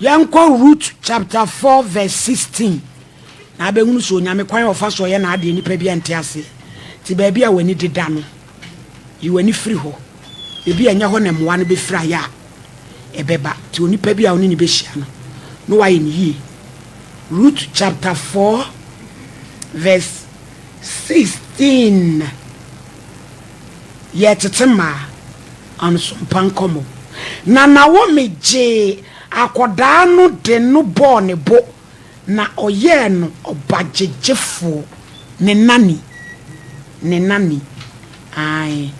Yɛnkɔ Ruth chapter 4 verse 16 na abɛhunu sɛ Onyame kwan a ɔfa so ɔyɛ n'adeɛ nipa bi nte aseɛ. Nti baabi a w'ani deda no, yi w'ani firi hɔ. Ebi a ɛnyɛ hɔ na mmoa no bɛfiri ayɛ a ɛbɛba. Nti onipa bi a ɔne ne bɛhyia no, na wayɛ no yie. Ruth chapter 4 verse 16. Yɛtete mmaa ansompa nkɔmmɔ. Na Naomi gyee akɔdaa no de no bɔɔ ne bo na ɔyɛɛ no ɔbagyegyefoɔ, ne nani, ne nani. Ae,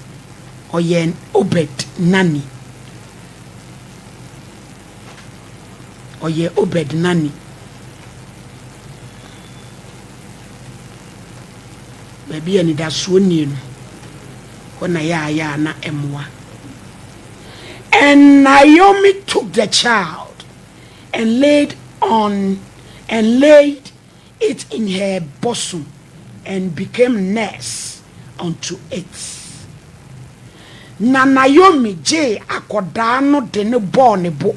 ɔyɛ Obed nani. Ɔyɛ Obed nani. Baabi a anidasoɔ nnie no, hɔ na yɛayɛ a na ɛmmoa. And Naomi took the child and laid it in her bosom and became nurse unto it. Na Naomi gyee akɔdaa no de ne bɔɔ ne bo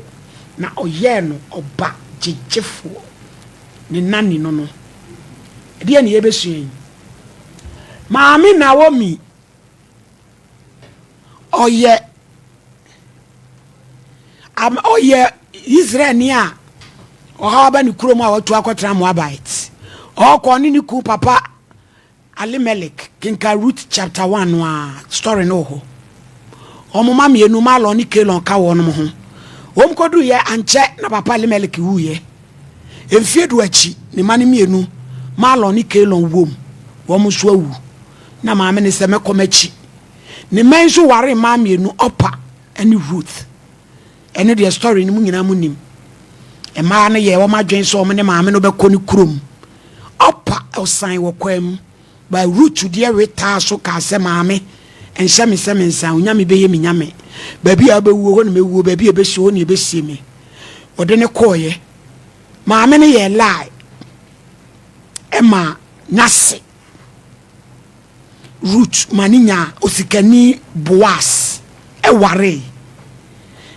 na ɔyɛɛ no ɔba gyegyefoɔ, ne nani no. Ɛdeɛ ne yɛbɛsua yi, Maame Naomi ɔyɛ Israelni a ɔhaw aba ne kurom a watu akɔtena Moabite. Ɔkɔ ne ne ku papa Elimelech. Kenka Ruth chapter 1 no a, story no wɔ hɔ. Ɔmo ma mmienu, Malon ne Kelon, ka wɔn ho. Wɔn kɔduru yɛ ankyɛ na papa Elimelech wuyɛ. Mfie 10 akyi, ne ma no mmienu, Malon ne Kelon, wom wɔn nso awu. Na maame ne sɛ mɛkɔ m'akyi. Ne mma nso ware mmaa mmienu, Ɔpa ne Ruth. Ɛno deɛ, story no mu nyinaa mu nim. Mmaa no yɛ wɔn adwene sɛ wɔn ne maame no bɛkɔ ne kurom. Ɔpa ɔsan wɔ kwan mu ba. Ruth deɛ wetaa so kaa sɛ, "Maame, nhyɛ me sɛ me nsa. Onyame bɛyɛ me nyame. Baabi a wobɛwuo hɔ na mɛwuo, baabi a ɛbɛsie hɔ na ɛbɛsie me." Ɔde ne kɔɔyɛ. Maame no yɛ lie ɛma n'ase Ruth ma ne nya osikani Boas ɛware.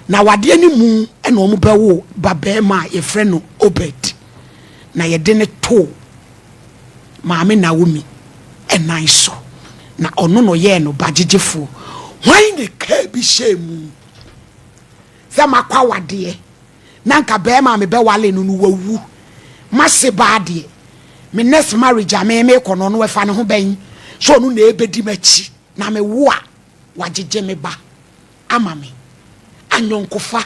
Na wadeɛ no mu ɛna wɔn bɛwo ba bɛrima a yɛfrɛ no Obed, na yɛde ne to Maame Naomi ɛnan so na ɔno no yɛɛ no ba gyegyefoɔ. Hwan ne kaa bi hyɛ mu sɛ makɔ awadeɛ na nka bɛrima a mebɛwale no wawu? Mase baa deɛ, me next marriage a me mekɔ no, ɔno ɛfa ne ho bɛn so? Ɔno na ɛbɛdi m'akyi na mewo a wagyegye me ba ama me. Anyɔnkofa,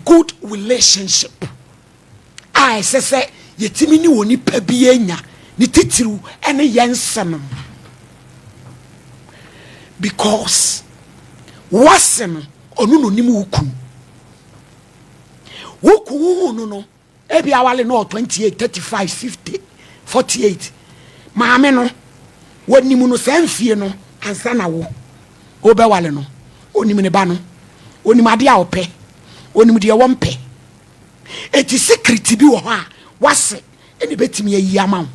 good relationship a ɛsɛ sɛ yɛtumi ne wɔ nipa bi anya ne titiriw ɛne yɛn nsɛnom, because wase no, ɔno na onim wo kun. Wo kun hu no, ebi awale no ɔ 28, 35, 50, 48. Maame no wɔnim no saa mfie no ansa na wo wobɛwale no. Onim ne ba no, onim adeɛ a ɔpɛ, onim deɛ wɔmpɛ. Eti secret bi wɔ hɔ a wase ɛna ebɛtumi ayi ama wo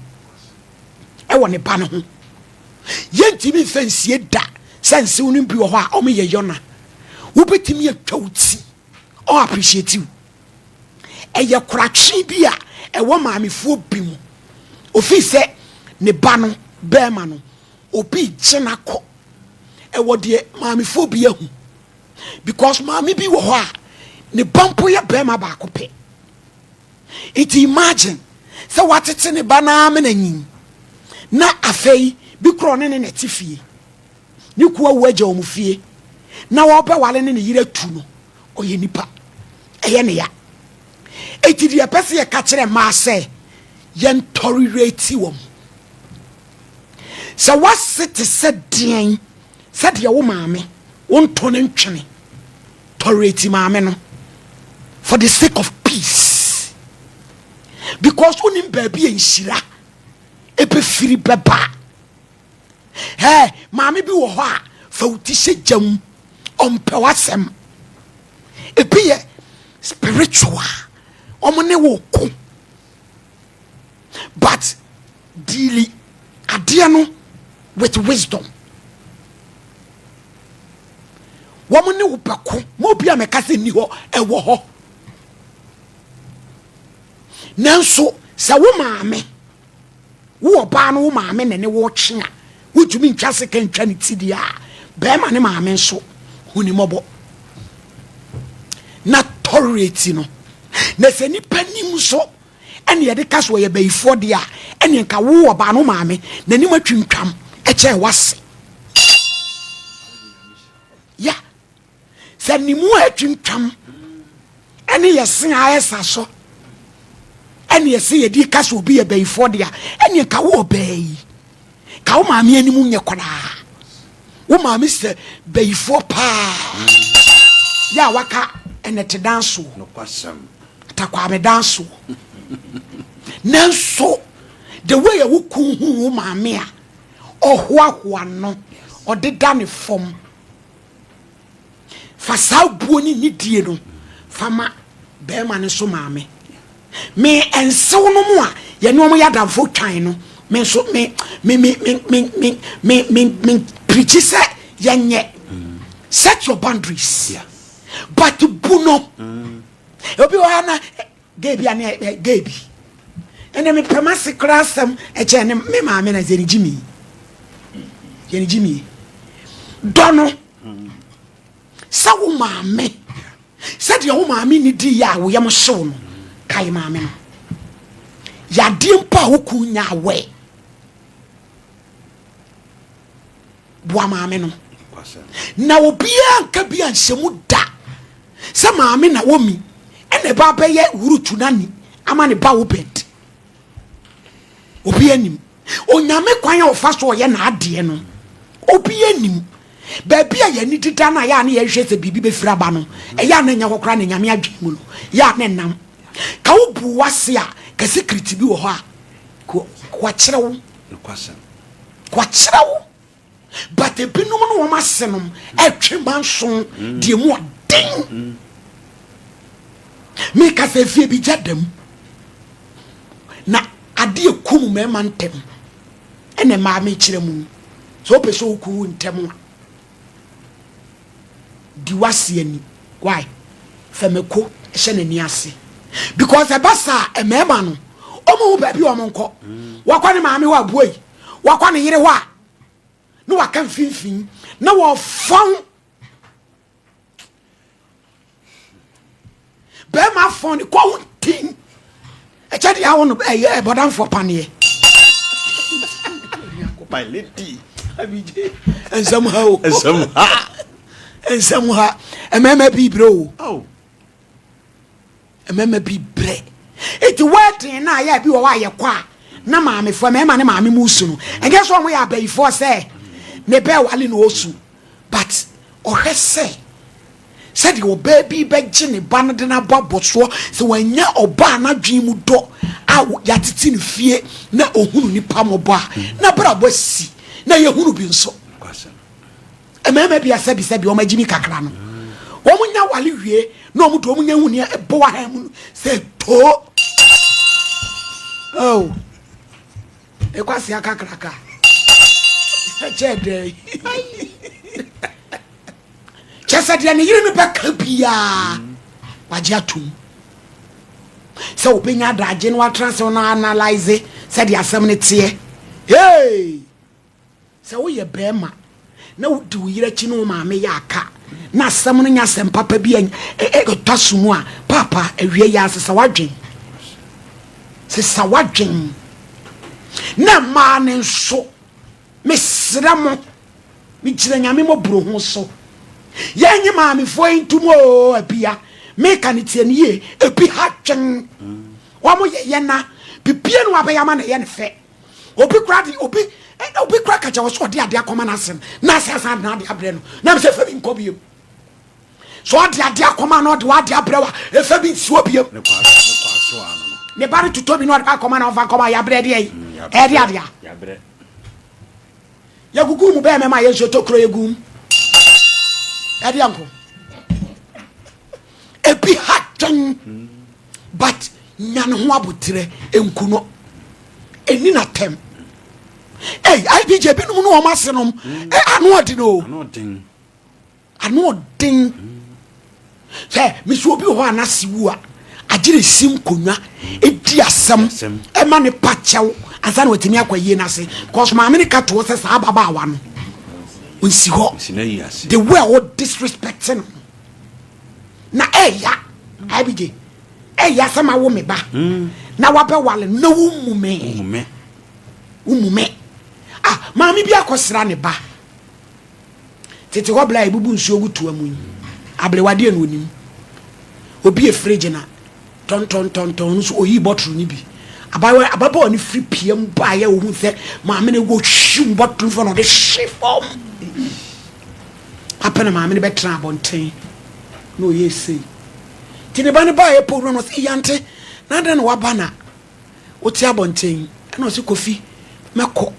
ɛwɔ ne ba no ho. Yɛntumi nfa nsie da sɛ nsew no bi wɔ hɔ a ɔmo yɛ yɔna. Wobɛtumi atwa wo ti, ɔ appreciate you. Ɛyɛ koratwe bi a ɛwɔ maamefoɔ bi mu ofii sɛ ne ba no bɛrima no obi gye n'akɔ. Ɛwɔ deɛ maamefoɔ bi ahu, because maame bi wɔ hɔ a ne ba mpo yɛ bɛrima baako pɛ. Nti imagine sɛ watete ne ba naa mena nyin na afei bi korɔ ne ne nɛte fie, ne kuo awu agya wɔn fie na wɔbɛwale ne ne yere atu no. Ɔyɛ nipa, ɛyɛ ne ya. Eti deɛ ɛpɛ sɛ yɛka kyerɛ mmaa sɛ yɛn tolerate wɔn sɛ wase te sɛ deɛn, sɛdeɛ wo maame wonto ne ntwene, tolerate maame no for the sake of peace, because wonim baabi a nhyira ɛbɛfiri bɛba. Ɛ maame bi wɔ hɔ a fa wo ti hyɛ gya mu, ɔmpɛ w'asɛm. Ebi yɛ spiritual, ɔmo ne wo ko, but deal adeɛ no with wisdom. Wɔn ne wo bɛko ma obi a mɛka sɛ nni hɔ, ɛwɔ hɔ. Nanso sɛ wo maame, wo ɔbaa no wo maame na ne wo twe a, wotumi ntwa sika ntwa ne ti deɛ a, bɛrima ne maame nso hu ne mmɔbɔ na tolerate no. Na sɛ nipa nim nso ɛne yɛde ka so ɔyɛ bayifoɔ deɛ a, ɛne nka wo ɔbaa no maame n'anim atwintwam ɛkyɛn wase. Ya sɛ ne mu atwintwam ɛne yɛse a ɛsa so ɛne yɛse yɛde ka sɛ obi yɛ bayifoɔ deɛ a, ɛne nka wo ɔbaa yi ka wo maame anim nyɛ koraa. Wo maame sɛ bayifoɔ paa yɛ a waka ɛnɛ te dan soɔ, takwame dan soɔ. Nanso the way a wo kun hu wo maame a ɔhoahoa no, ɔdeda ne fam, fa saa buo ne nidie no fa ma bɛrima no nso maame. Me nsew no mu a yɛne wɔn yɛ adamfo twan no, me nso me me me me me me me me me pirikyi sɛ yɛnyɛ. Set your boundaries. Yeah. But bu no. Obi wɔ ha na gay bi a ne gay bi. Ɛnna mepɛ m'ase koraa asɛm ɛkyɛn ne me maame na yɛne gyimi. Yɛne gyimi. Dɔ no sɛ wo maame. Sɛdeɛ wo maame nni diiɛ a wo yam hyew no, kae maame no. Yadeɛ mpo a wo kun nya awɛ. Boa maame no. Na obiara nka bi anhyɛ mu da sɛ maame na wɔmi ɛna ɛba abɛyɛ wurutu nani ama ne ba wo bed. Obiara nim. Onyame kwan a ɔfa so ɔyɛ n'adeɛ no, obiara nim. Baabi a yɛn ani deda no a yɛ a na yɛhwɛ sɛ biribi bɛfiri aba no, ɛyɛ a na ɛnyɛ hɔ koraa na Nyame adwene mu no, yɛ a na ɛnam. Ka wo bu w'ase a, ka secret bi wɔ hɔ a, wakyerɛ wo. Wakyerɛ wo. But ebinom ne wɔn asenom ɛtwe manso deɛ mu ɔden. Meka sɛ efie bi gya dam na adeɛ kum mmarima ntɛm ɛna mmaa mekyerɛ mu. Sɛ wopɛ sɛ woku wo ntɛm a, di w'ase ani. Why? Fa mako hyɛ n'ani ase. Because ɛba saa mmarima no, wɔn ho baabi wɔn nkɔ. Wakɔ ne maame hɔ abuoi, wakɔ ne yere hɔ a, na waka mfimfini na wɔfɔn bɛrima afɔn ne kɔ ho ntin ɛkyɛ deɛ awo no ɛyɛ ɛbɔdanfoɔ paneɛ. My lady. Abigye nsɛm ha o. Nsɛm ha. Nsɛm ha. Mmarima bi brɛ o. Mmarima bi brɛ. Eti wedding na ayɛ bi wɔ hɔ a yɛkɔ a na maamefoɔ mmarima ne maame mu su no. Ɛnyɛ sɛ wɔn yɛ abayifoɔ sɛ ne bɛɛ wale na ɔsu but ɔhwɛ sɛ sɛdeɛ ɔbaa bi bɛgye ne ba no de no abɔ abɔsoɔ sɛ wanya ɔbaa n'adwene mu dɔ a yɛatete no fie na ɔhunu nipa mmɔbɔ a na brabɔ asi na yɛhunu bi nso. Mmarima bi asɛbisɛbi wɔn agyimi kakra no, wɔn nya wale wie na wɔn de wɔn nya hu nea ɛbɔ wɔ han mu no sɛ too. Oh, ekwasea kakraka ɛkyɛ dɛ kyɛ sɛ deɛ ne yere no bɛka biara wagye atom sɛ wobɛnya adagye no watena sɛ no analyse sɛdeɛ asɛm no teɛ. Hey! Sɛ woyɛ barima na wodi wo yere akyi ne wo maame yɛ aka na asɛm no nyɛ asɛm papa bi a ɛtɔ aso mu a, paapa, awie yi ara sesa w'adwen. Sesa w'adwen. Na mmaa no nso, mesrɛ mo, megyina Nyame mmɔborɔhu so. Yɛnye maamefoɔ yi ntom oo, abia, meka no tie no yie, ebi ha dwen. Wɔn yɛ yɛn na, bibia no wabɛyɛ ama na ɛyɛ ne fɛ. Obi kora de obi obi kora kakyɛ wɔ so ɔde ade akɔma n'asɛm na ase asan de n'ade abrɛ no na sɛ efa bi nkɔ biem so ɔde ade akɔma na ɔde wade abrɛ wa efa bi nsuo biem ne ba no totɔ bi na ɔde ba akɔma na ɔfa nkɔma yabrɛ deɛ yi ɛde ade a yɛgugu mu bɛɛ mɛma yɛ nsuo tokuro yɛgu mu ɛde anko ebi ha twɛn but nya ne ho aboterɛ nku no ɛni n'atɛm ei IBJ binom ne wɔn ase nom eh, ano ɔden o ano ɔden sɛ mesi obi wɔ hɔ a n'ase wu a agyere si nkonnwa ɛdi. di asɛm ɛma ne pa kyɛw ansa na watumi akɔ ayie no ase, because maame no ka toɔ sɛ saa ababaawa no nsi hɔ, the way a wɔ disrespect no na ɛya IBJ, ɛya sɛ ma wo me ba na wabɛwale no na womu me, womu me. Ah, maame bi akɔsra ne ba tete hɔ bla a ebubu nsuo gu toa mu yi, abelewadeɛ no onim obi efiri gyina tɔntɔntɔntɔn no so, oyi bɔtoro no bi. Abayewa, ababaawa no firi pia mu baayɛ, ohun sɛ maame no wɔ hwim bɔtoro no fɔ na ɔde hye fam apɛ, na maame no bɛtena abɔnten na ɔyɛ esei. Nti ne ba no baayɛ po no, ɔsɛ yante na adan na waba na wote abɔnten. Ɛna ɔsɛ, "Kofi, mɛkɔ."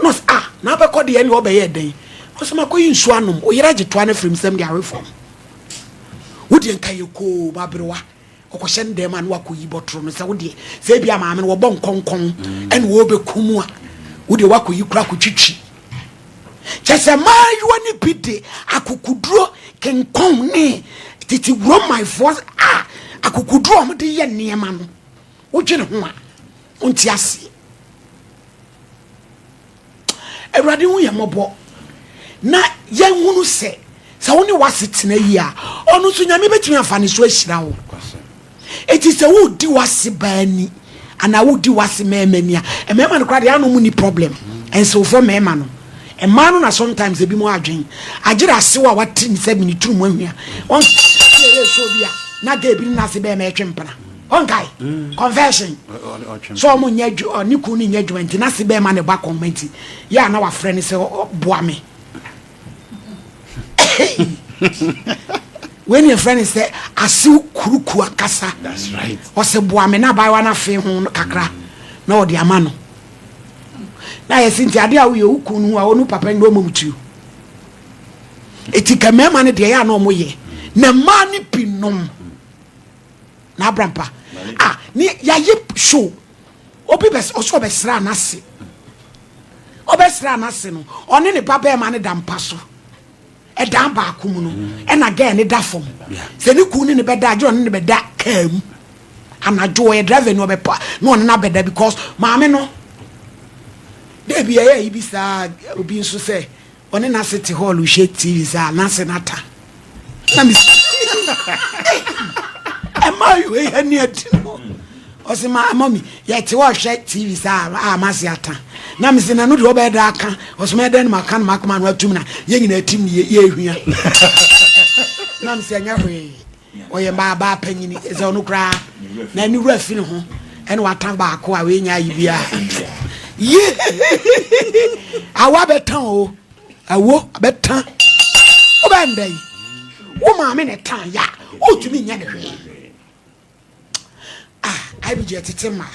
Na ɔsɛ, "Ah, na abɛkɔ deɛ, ɛne ɔbɛyɛ dɛn?" Ɔsɛ, "Makɔyi nsuo anom, oyere agye toa no afiri m sɛm de awe fam. Wodeɛ nka yɛ koo aberewa ɔkɔhyɛ no dɛm a, na wakɔyi bɔtoro no sɛ wodeɛ sɛ ebia maame no wɔbɔ nkɔnkɔn ɛne wɔbɛku mu a, wodeɛ wakɔyi kora akɔtwitwi." Kyɛ sɛ maayewa no bi de akokoduro kenkɔn ne tete romanfoɔ a akokoduro a wɔde yɛ nneɛma no, wodwene ho a, wonte aseɛ. Awurade hu yɛ mmɔbɔ na yɛnhunu sɛ wo ne wase tena yi a, ɔno nso Nyame bɛtumi afa ne so ahyira wo. Eti sɛ wodi wase baa ni anaa wodi wase mmarima ni a, mmarima no koraa deɛ, ano mu ni problem. Nsewfoɔ mmarima no, mmaa no na sometimes ebi mu adwen agyere asew a wate ne sɛ mini turu mu ahwia wɔn yɛ show bi a, na gay bi ne n'ase bɛrima ɛtwe mpena. Ɔnkae confession so, ɔmo nyɛ adwu, ɔne kun ne nyɛ adwuma, nti n'ase bɛrima ne ba kɔn nti yɛ a, na wafrɛ ne sɛ boa me. Wei ne yɛfrɛ ne sɛ asew kuruku ankasa. Ɔsɛ boa me, na abaayewa no afei ho kakra na ɔde ama no na yɛsi. Nti adeɛ a woyɛ wo kun no ho a, ɔno papa no ɔmom tuo. Eti ka mmarima no deɛ, yɛ a na ɔmo yɛ, na mmaa no bi nom na abrampa ah, ne yɛayɛ show. Obi bɛ ɔsɛ ɔbɛsra n'ase, ɔbɛsra n'ase no, ɔne ne ba bɛrima no da mpa so, ɛdan baako mu no, ɛna girl ne da fam sɛ ne kun ne ne bɛda agye, ɔne ne bɛda kaa mu anadwo. Ɔyɛ driver ni, ɔbɛpa na ɔne no abɛda because maame no deebi ɛyɛ yi bi saa. Obi nso sɛ ɔne n'ase te hall hwɛ TV saa, n'ase n'ata na mi ɛma yi wei ani adi no. Ɔsɛ ma mɔmi yɛte hɔ hwɛ TV saa a, ma se ata na mi sɛ na no deɛ ɔbɛyɛ da aka. Ɔsɛ mɛ dɛn ma ka no ma koma no atum na yɛn nyinaa tim ne yɛ ehwia na mi sɛ ɛnyɛ hwee. Ɔyɛ mbaa baa panyini ɛsɛ ɔno koraa na ne wura fi ne ho ɛna wata baako a wei nya ayi bia yie. Awo abɛta o, awo abɛta. Wobɛn dɛ yi wo maame ne tan ya, wotumi nyɛ ne hwee. Ah, IBG, ɛtete mmaa.